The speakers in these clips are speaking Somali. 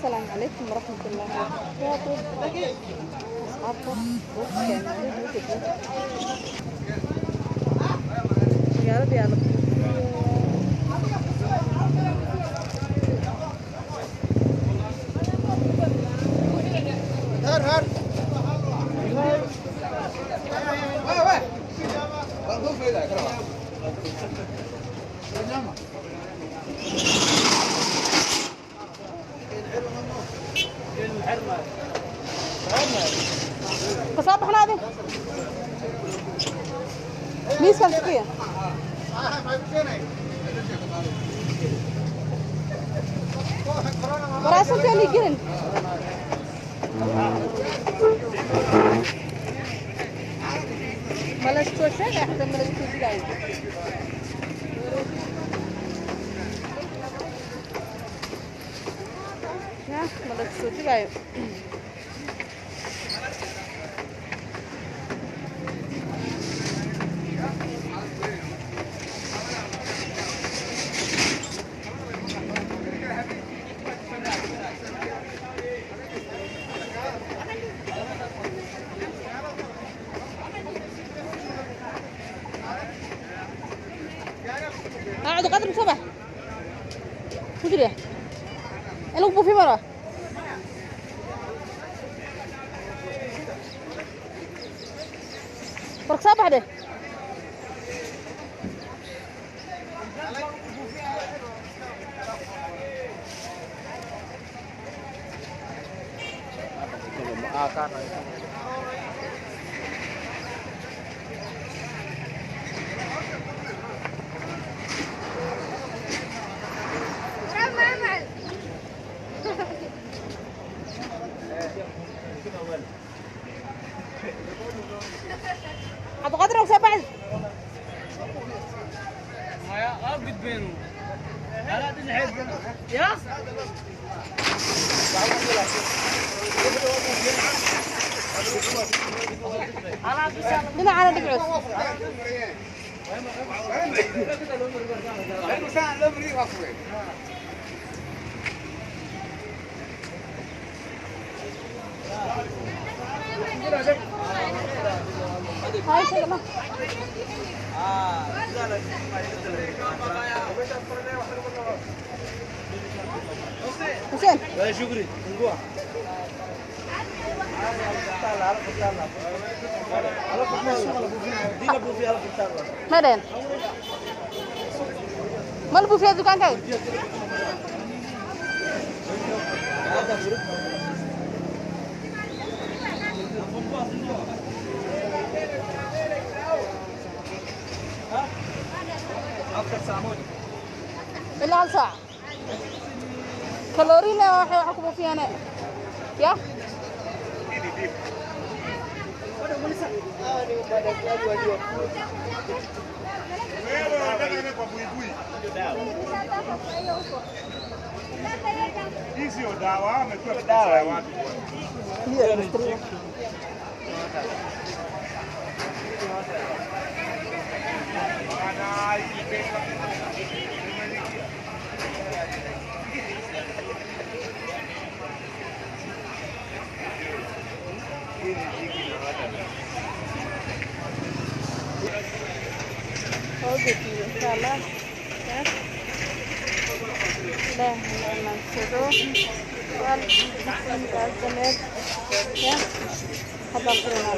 Asalaamu calaykum waraxmatullaahi wabarakaatu. Asxaabta, magaalada yaa la kasoo baxna adi miiskan sikiya waraasanteeni gelin. Ma la soo sheegay xataa ma laga soo digaayo. Ya ma laga soo digaayo. اقعد قدر صبح مدري انا في مرة فرق صبح ده. عبد القادر وسبع لنا على نقعد. هاي شغلة. حسين شكري. مدين ما البوفيه دكان كاي. إلا hal saac kaloorina waxay wax ku buufiyaan ya. Insha Allah ilaahay amaansado dameer ya hadda furinaa.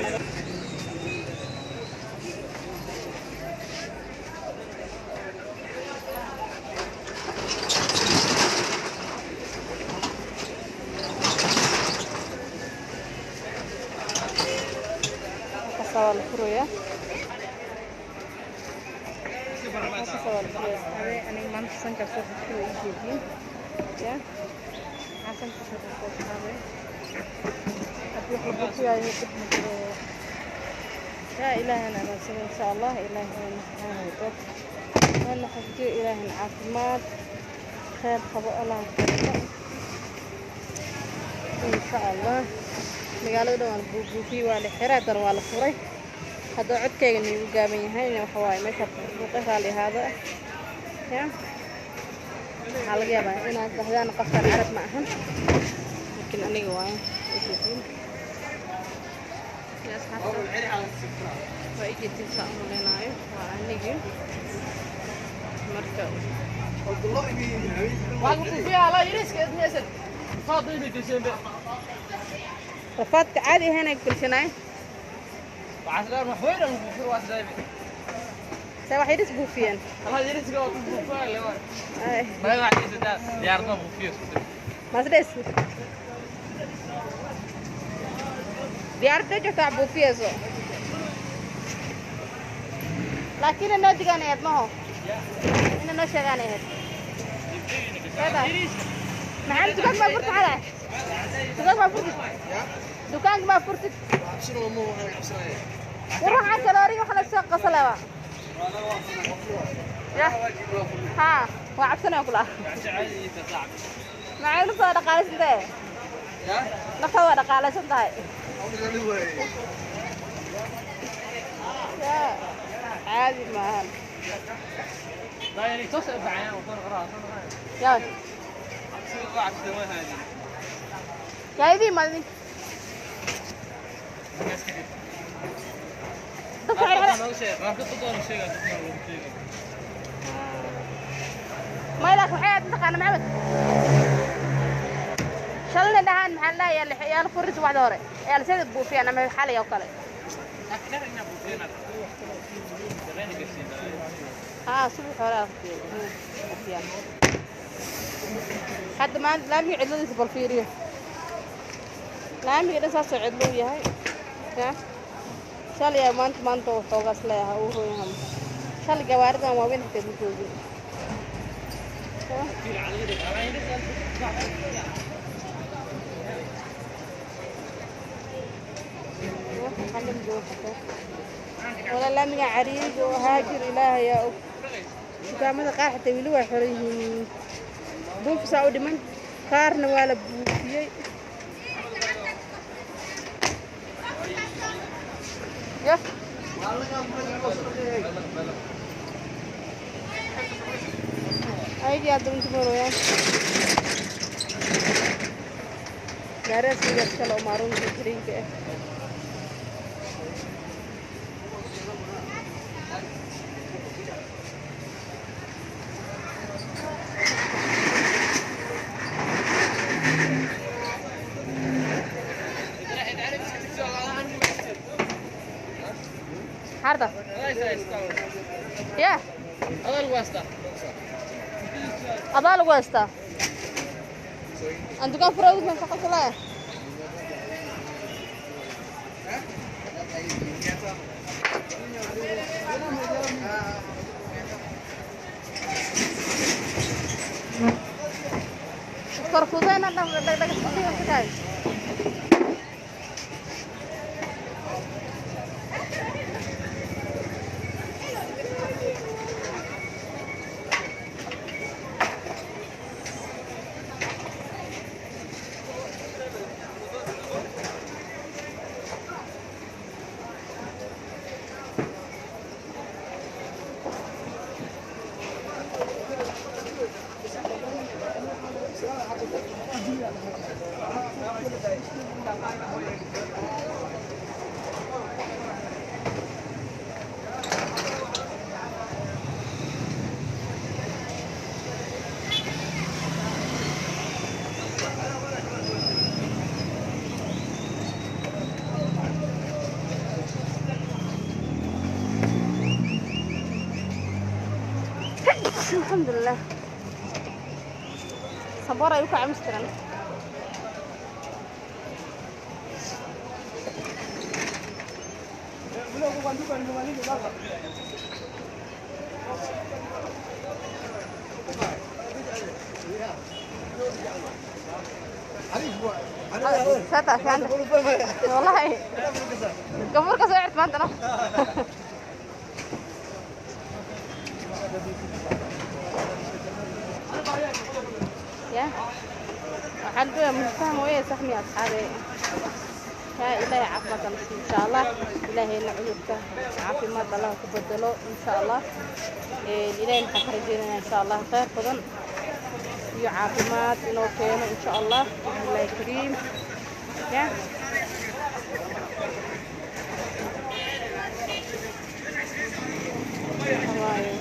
Kasoo la furaya. Aniga maanta sanka soo xirtay way jeedin ya xasan ka soo xirtay haddii wax la buufiyayo dib ma jiro. Ya ilaahana amaansado insha Allah. Ilaahayna subxaanahu watacaala hana xifdiyo, ilaahayna caafimaad khayr qabo Allah keeno insha Allah. Magaalada dhan waa la buubuufiyey, waa la xiray, haddana waa la furay. Hadduu codkayga niigu gaaban yahayna waxa waaye meesha buuqa raali ahaada ya. Waxaa laga yaabaa inaad dhahdaan qofkan carab ma ahan, laakiin aniga waaye ujeedin. Ya asxaabta, waa ijeedin saa u malaynaayo, waa anigii marka. Rafaadka caadi ahayn ay kulsanaay see waxay dhis buufiyeen. Ay, masdhes diyaaradda joogta wax buufiyeyso, laakiin inoo digaan ahayd maho ina noo sheegaan ahayd. Maxaa dukaanka maa furtid? Xalay dukaanka maa furtid? Dukaanka maa furtid? War waxaan kalooriga waxa la soo qasalewa ya ha waa cabsanaya kula. Maxay nafta waa dhaqaalaysan tahay, nafta waa dhaqaalaysan tahay. Ya caadi maahan. Ya yaa idin imaad idinka dadka xirxira may, laakiin waxay aad mataqaana Maxamed shalina dhahaan maxaa la dhahayaa, yaa la furin subaxda hore yaa la sida buufiyaan ama xalay oo kale. Haa, subax hore aa buufiyaan. Hadda maanta laamiga cidladiisa bal fiiriyo, laamiga dhan saasoo cidlo u yahay. Ya shalay aa maanta, maanta waxoogaas leeyahay uu roon yahay. Shalay gawaaridan waaweyn xitaa ma joogin. Wala laamiga cariiriga oo haajir ilaahay yaa og. Dukaamada qaar xitaa weli waa xiran yihiin, buufisaa u dhiman, qaarna waa la buufiyey. Ya ayagii hadda inta marooyaan gaarigaas midaas kale oo maaruunka kariinka ah. Harda ya adaa lagu haystaa aan dukaan furowd ma shaqo kale. Kor fudayna dhag dhag. Alxamdulilah, saboor ay u kacamis jiran. Sata fiicanta wallahi, gafuurka soo cirt maanta no. Ya waxaan doonaya mufaham weeye saxmi asxaabe. Yaa ilaahay caafimaad alla siiyo insha Allah, ilaahayna cudurka caafimaad Allah ku bedelo insha Allah. Ilaahay maxaan ka rajeynayaa insha Allah khayr badan. iyo caafimaad inoo keeno insha Allah bismillahi kariim. Ya waaye,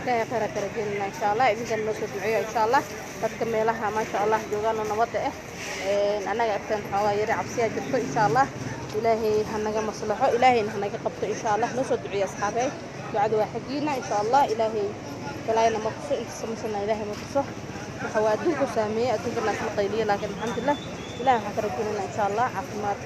ilaahay khayr ka rajaynayna insha Allah. Idinkan noo soo duceeyo insha Allah. Dadka meelaha maasha Allah joogaan oo nabadda ah, annaga agteen xoogaa yari cabsiyaa jirto. Insha Allah ilaahay hanaga maslaxo, ilaahayna hanaga qabto insha Allah. Noo soo duceeyo asxaabey, ducada waa xaggiina insha Allah. Ilaahay balaayana ma tuso, inta samaysana ilaahay ma tuso. Waxa waa adduunku saameeyey, adduunkana isla qayliye, laakiin alxamdulilah ilahay waxaan ka rajaynayna insha Allah caafimaad.